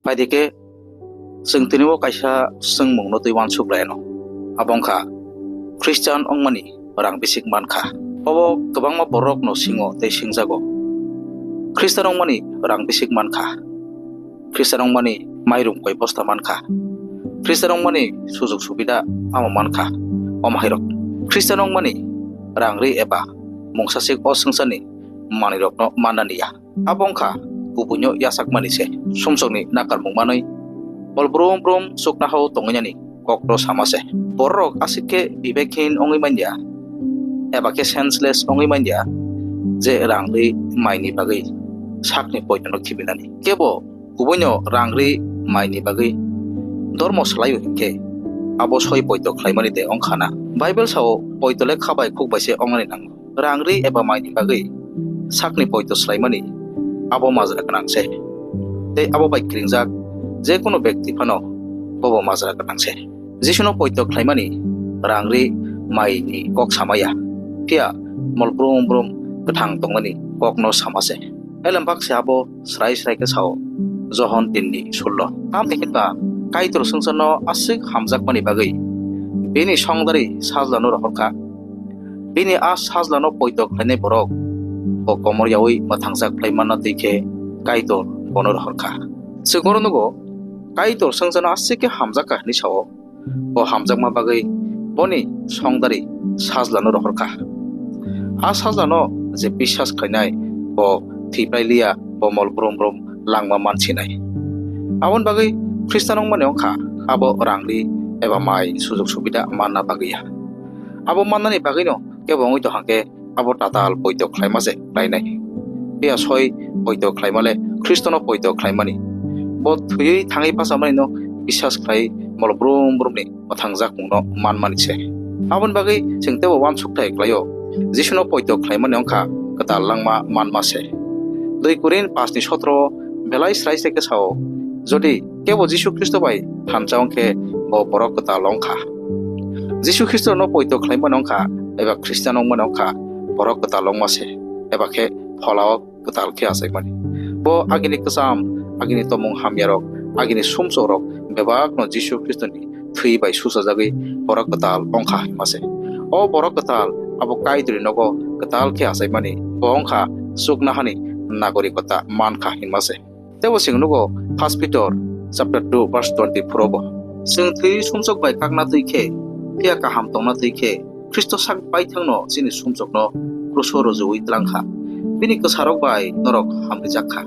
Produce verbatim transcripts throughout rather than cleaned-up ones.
Phaidi khe, chwng tini o kaisa swngmung no twi uansuk lai anw. Abo wngkha, Christian wngmani rang bisik mankha. Obo kwbangma borok no singo tei singjago. Christian wngmani rang bisik mankha. Christian wngmani mairum koi bosta mankha. Christian wngmani sujug subida tamo mankha. Omo hai rok. Christian wngmani rang ri eba mungsasik o swngcharni manwi rokno manna niya. Abo wngkha kubuino yachakmani se, sumsokni nakarmung manwi. Bol brum brum chukna hao tongwi nani kokno sama se. Bororok aswk khe bibekhin wngwi manya, eba khe senseless wngwi manya, je rang ri maini bagwi sakni poitono khibinani. Kebo kubuino rang ri maini bagwi dormo swlai-o hinkhe, abo soi poito khlaimani de wngkhana. Bible sao, poito le kha bai khuk bai se wngnani nango. Rang ri eba maini bagwi sakni poito swlaimani abo majra gwnang se. Tei abo bai kringjak je kunu bekti phano bobo majra gwnang se. Jisuno poito khlaimani rang ri maini kok samaya, phiya mol brum brum kwthang tongmani kokno sama se. Elembak se abo srai srai khe sao, Johon tinni sullo. Tamni hinba Kaitor swngcharno aswk hamjakmani bagwi bini songdari sajlano rohorkha. Bini a sajlano poito khlainai borok bo komor yaui mwthangjak phlai manna twi khe Kaitor bono rohorkha. Chwng oro nugo, Kaitor swngcharno aswk khe hamjakha hwnwi sao. Bo hamjakma bagwi boni songdari sajlano rohorkha. A sajlano je biswas khlainai, bo thwi phlai liya, bo mol brum brum langma mansinai. Aboni bagwi Khristan wngmani wngkha abo rang ri eba mai sujug subida manna bagwi ya. Abo mannani bagwino kebo wngwi tongkha khe abo tatal poito khlaima se khlainai. Phiya soi poito khlaima le Khristono poito khlaimani. Bo thwiwi thangwi bachamani no biswas khlai mol brum brumni mwthangjak mungno manmani se. Aboni bagwi chwng teibo uansuk thai khlaio, Jisuno poito khlaimani wngkha kwtal langma manma se. Dui Korin paanch ni sotro belai srai srai khe sao, jodi kebo Jisu Khristo bai thansa wngkhe bo borok kwtal wngkha. Jisu Khristono poito khlaimani wngkha eba Khristian wngmani wngkha borok kwtal wngma se, eba khe pholao kwtal khe achaimani. Bo agini kwcham, agini tongmung hamyarok, agini sumsokrok bebakno Jisu Khristoni thwi bai suchajagwi borok kwtal wngkha hwnma se. O borok kwtal abo Kaitorni nogo kwtal khe achaimani, bo wngkha chuknohani nagorikota mankha hwnma se. Teibo chwng nugo First Peter chapter two verse twenty-four o bo, chwng thwi sumsok bai kakna twi khe, phiya kaham tongna twi khe, Khristo sak baithangno chini sumsokno kruso rwjwui tlangkha. Bini kwsarok bai norok hamrijakkha.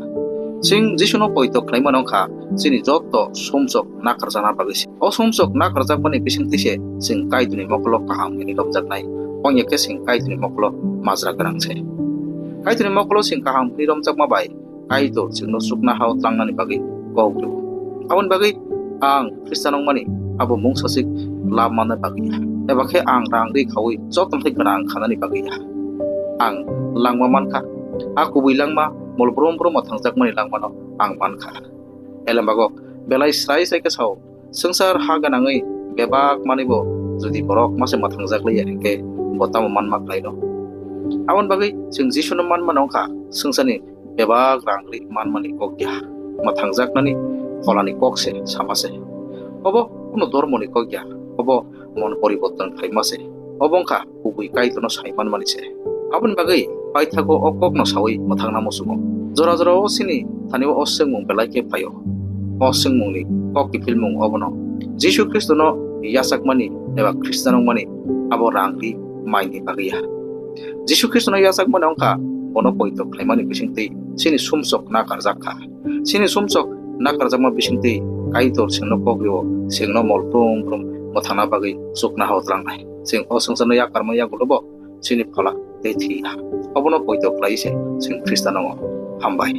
Chwng Jisuno poito khlaimani wngkha chini joto sumsok nakarjakna bagwi se. O sumsok nakarjakmani bisingtwi se chwng Kaitorni mokolo kaham hwnwi romjaknai, wngya khe chwng Kaitorni mokolo majra gwnang se. Kaitorni mokolo chwng kaham hwnwi romjakma bai Kaitor chwngno chuknohao tlangnani bagwi kok rw. Aboni bagwi ang Khristan wngmani abo mungsasik lab manna bagwi ya, eba khe ang rang ri khaui jotono thai gwnang khanani bagwi ya. Ang langma mankha, a kubui langma, mol brum brum mwthangjakmani langmano ang mankha. Elembago belai srai srai khe sao, swngchar ha gwnangwi bebak manwibo jodi borok mase mwthangjak liya hinkhe bo tamo manma khlaino? Aboni bagwi chwng Jisuno manmano wngkha swngcharni bebak rang ri manmani kok ya, mwthangjaknani pholani kok se sama se. Obo kuno dormoni kok ya, obo mon poriborton khlaima se. Obo wngkha kubui Kaitorno sai manmani se. Aboni bagwi paithago o kokno saui mwthangna muchungo. Jora jora o chini thani o swngmung belai khe phaio. O swngmungni kok kiphilmung obono, Jisu Khristono yachakmani eba Khristan wngmani abo rang ri maini bagwi ya. Jisu Khristono yachakmani wngkha bono poito khlaimani bisingtwi chini sumsok nakarjak kha. Chini sumsok nakarjakma bisingtwi Kaitor chwngno kok rio, chwngno mol brum brum mwthangna bagwi chuknohao tlangnai. Chwng o swngcharno yakarma yagulobo chini phola tei thwi ya. Obono poito khlai se chwng Khristan wngo. Hambai.